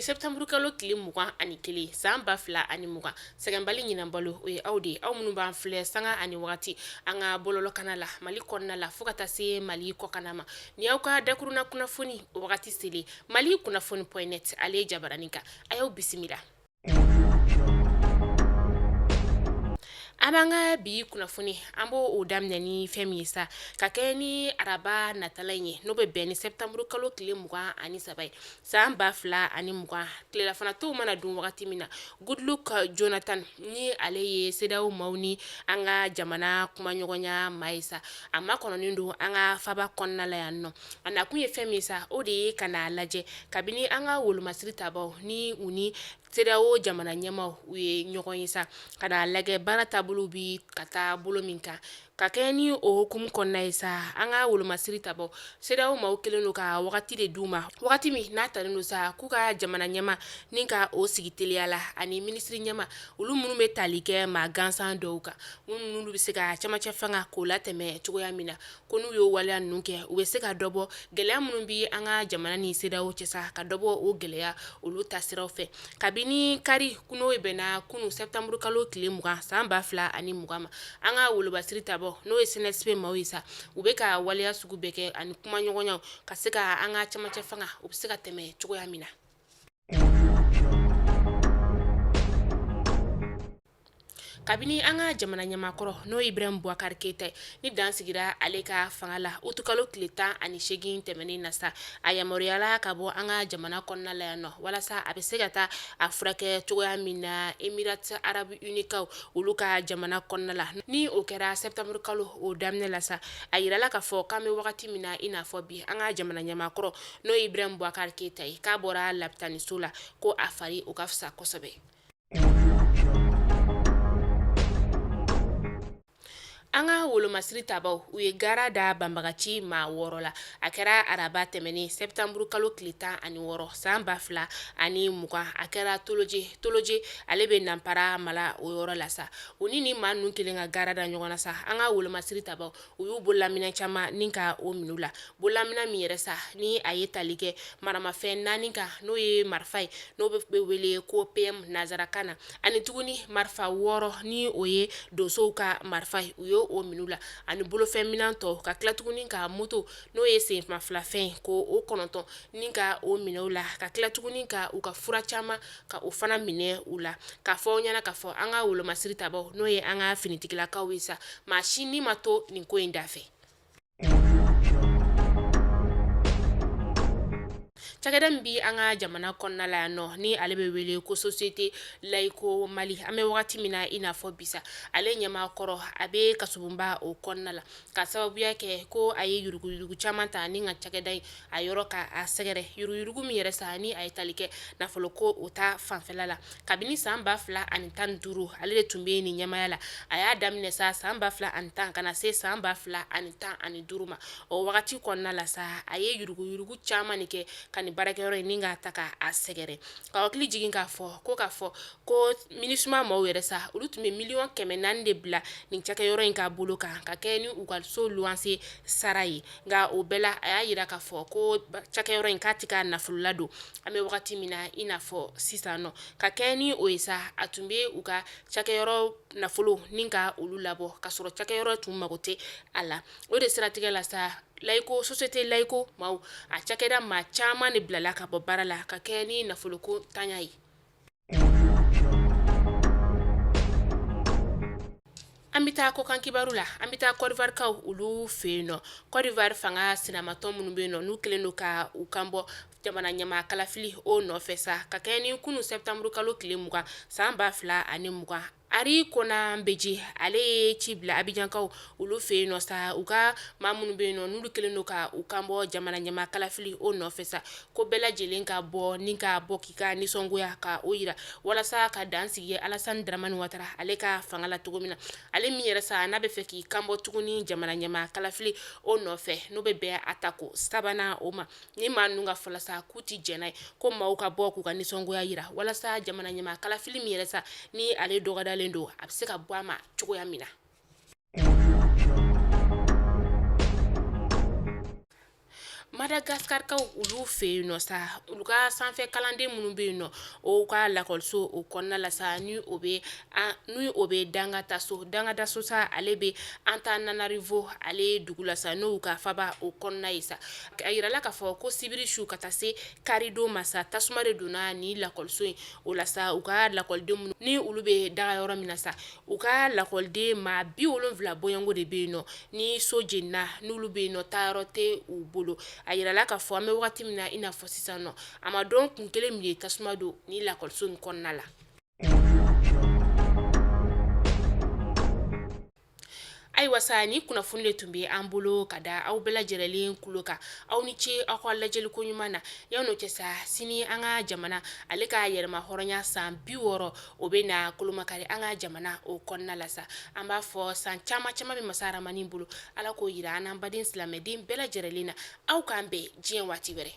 septembre kalo tile 21 san 2020. Sɛgɛnbali ɲinanbalo, o ye aw de ye, aw minnu b'an filɛ sanga ani wagati an ka bɔlɔlɔkana la Mali kɔnɔna la fo ka taa se Mali kɔkanna ma. Ni aw ka dakurunna kunnafoni o wagati selen, Mali kunnafoni point net ale ye jabaranin kan, a y'aw bisimila. An b'an ka bi kunnafoni, an b'o daminɛ ni fɛn min ye sa, ka kɛ ni araba natala in ye, n'o bɛ bɛn ni septembre kalo tile 23 ye san 2020, tilelafana tow mana dun wagati min na, Goodluck Jonathan, ni ale ye CEDEAO maaw ni an ka jamana kumaɲɔgɔnya maa ye sa, a makɔnɔnen don an ka faba kɔnɔna la yan nɔ. A nakun ye fɛn min ye sa, o de ye ka n'a lajɛ kabini an ka wolomasiri tabaw ni u ni CEDEAO jamana ɲɛmaaw u ye ɲɔgɔn ye sa, ka n'a lajɛ baara taabolo bi ka taa bolo min kan. Ka kɛ ni o hukumu kɔnɔna ye sa, an ka wolomasiri tabaw, CEDEAO maaw kɛlen don ka wagati de d'u ma, wagati min n'a talen don sa k'u ka jamana ɲɛmaa ni ka o sigi teliya la, ani minisiri ɲɛmaa, olu minnu bɛ tali kɛ maa gansan dɔw kan, minnu bɛ se ka camancɛ fanga k'o latɛmɛ cogoya min na, ko n'u y'o waleya ninnu kɛ, u bɛ se ka dɔ bɔ gɛlɛya minnu bɛ an ka jamana ni CEDEAO cɛ sa, ka dɔ bɔ o gɛlɛya olu taasiraw fɛ. Kabini kari, n'o bɛnna kunun septembre kalo tile 20 san 2020 ma, an ka wolomasiri tabaw, n'o ye CNSP maaw ye sa, u bɛ ka waleya sugu bɛɛ kɛ ani kumaɲɔgɔnyaw ka se ka an ka camancɛ fanga o bɛ se ka tɛmɛ cogoya min na. Kabini an ka jamana ɲɛmaakɔrɔ, n'o ye Ibrahim Boubacar Keita ye, ni dan sigira ale ka fanga la utukalo tile 18 tɛmɛnen na sa, a yamaruyala ka bɔ an ka jamana kɔnɔna la yan nɔ, walasa a bɛ se ka taa a furakɛ cogoya min na Émirats Arabes Unis kaw olu ka jamana kɔnɔna la. Ni o kɛra septembre kalo o daminɛ la sa, a yirala k'a fɔ k'an bɛ wagati min na i n'a fɔ bi, an ka jamana ɲɛmaakɔrɔ, n'o ye Ibrahim Boubacar Keita ye, k'a bɔra lapitaniso la, ko a fari o ka fisa kosɛbɛ. An ka wolomasiri tabaw, u ye gara da banbagaci maa 6 la. A kɛra araba tɛmɛnen septembre kalo tile 16 san 2020. A kɛra Toloje, Toloje ale bɛ Nanpara mara o yɔrɔ la sa. U ni maa ninnu kelen ka gara da ɲɔgɔn na sa, an ka wolomasiri tabaw, u y'u bololaminɛ caman ni ka o minɛ u la. Bololaminɛ min yɛrɛ sa, ni a ye tali kɛ maramafɛn 4 kan, n'o ye marifa ye, n'o bɛ wele ko PM nansarakan na, ani tuguni marifa 6, ni o ye donsow ka marifa ye, u ye o minɛ u la, ani bolofɛn minɛn tɔw, ka tila tuguni ka moto, n'o ye senmafilafɛn ye, ko o 9 ni ka o minɛ u la, ka tila tuguni ka u ka fura caman ka o fana minɛ u la. K'a fɔ aw ɲɛna k'a fɔ an ka wolomasiri tabaw, n'o ye an ka finitigilakaw ye sa, maa si ni ma to nin ko in da fɛ. Cakɛda min bɛ an ka jamana kɔnɔna la yan nɔ, ni ale bɛ wele ko Société Laïco Mali, an bɛ wagati min na i n'a fɔ bi sa, ale ɲɛmaa kɔrɔ, a bɛ kasobonba o kɔnɔna la, ka sababuya kɛ ko a ye yuruguyurugu caman ta ni ka cakɛda in a yɔrɔ ka a sɛgɛrɛ. Yuruguyurugu min yɛrɛ sa, ni a ye tali kɛ nafolo ko o ta fanfɛla la, kabini san 2015, ale de tun bɛ nin ɲɛmaaya la. A y'a daminɛ sa san 2010 ka na se san 2015 ma. O wagati kɔnɔna la sa, a ye yuruguyurugu caman de kɛ ka nin baarakɛyɔrɔ in ni k'a ta ka a sɛgɛrɛ. Ka hakili jigin k'a fɔ ko k'a fɔ ko MINUSMA maaw yɛrɛ sa, olu tun bɛ miliyɔn 400 de bila nin cakɛyɔrɔ in ka bolo kan ka kɛ ni u ka so luwanse sara ye. Nka o bɛɛ la, a y'a jira k'a fɔ ko cakɛyɔrɔ in k'a tɛ ka nafolo ladon an bɛ wagati min na i n'a fɔ sisan nɔ. Ka kɛ ni o ye sa, a tun bɛ u ka cakɛyɔrɔ nafolo ni ka olu labɔ ka sɔrɔ cakɛyɔrɔ tun mago tɛ a la. O de siratigɛ la sa, Laïco, Société Laïco maaw, a cakɛda maa caman de bilala ka bɔ baara la ka kɛ ni nafoloko tanya ye. An bɛ taa kɔkan kibaru la. An bɛ taa Côte d'Ivoire kaw olu fɛ yen nɔ. Côte d'Ivoire fanga sinamatɔn minnu bɛ yen nɔ, n'u kɛlen don ka u kan bɔ jamana ɲɛmaa kalafili o nɔfɛ sa, ka kɛ ni kunun septembre kalo tile 20 san 2020, Henri Konan Bédié ale ye ci bila Abidjankaw olu fɛ yen nɔ sa, u ka maa minnu bɛ yen nɔ, n'olu kɛlen don ka u kan bɔ jamana ɲɛmaa kalafili o nɔfɛ sa, ko bɛɛ lajɛlen ka bɔ ni ka bɔ k'i ka nisɔngoya ka o jira, walasa ka dan sigi Alassane Dramane Ouattara ale ka fanga la cogo min na. Ale min yɛrɛ sa, n'a bɛ fɛ k'i kan bɔ tuguni jamana ɲɛmaa kalafili o nɔfɛ, n'o bɛ bɛn a tako sabanan o ma, ni maa ninnu ka fɔ la sa, k'u tɛ jɛn n'a ye ko maaw ka bɔ k'u ka nisɔngoya jira, walasa jamana ɲɛmaa kalafili min yɛrɛ sa, ni ale dɔgɔdalen don, a bɛ se ka bɔ a ma cogoya min na. Madagaskarikaw olu fɛ yen nɔ sa, olu ka sanfɛ kalanden minnu bɛ yen nɔ, o ka lakɔliso o kɔnɔna la sa, ni o bɛ Dangataso sa, ale bɛ Antananarivo ale dugu la sa, n'o ka faba o kɔnɔna ye sa. A yirala k'a fɔ ko sibiri su ka taa se karidon ma sa, tasuma de donna ni lakɔliso in o la sa. U ka lakɔliden minnu ni olu bɛ daga yɔrɔ min na sa, u ka lakɔliden maa 70 bɔɲɔgɔnko de bɛ yen nɔ. Ni so jenina, n'olu bɛ yen nɔ, taayɔrɔ tɛ u bolo. A yirala k'a fɔ an bɛ wagati min na, i n'a fɔ sisan nɔ, a ma dɔn kun kelen min ye tasuma don ni lakɔliso in kɔnɔna la. Ayiwa sa, ni kunnafoni de tun bɛ an bolo ka da aw bɛɛ lajɛlen tulo kan. Aw ni ce aw ka lajɛliko ɲuman na. Yan'o cɛ sa, sini an ka jamana ale ka yɛrɛma hɔrɔnya san 60, o bɛ na kolomakari an ka jamana o kɔnɔna la sa. An b'a fɔ san caman caman bɛ masa Ramani bolo, Ala k'o yira an n'an baden silamɛden bɛɛ lajɛlen na. Aw k'an bɛn diɲɛ waati wɛrɛ.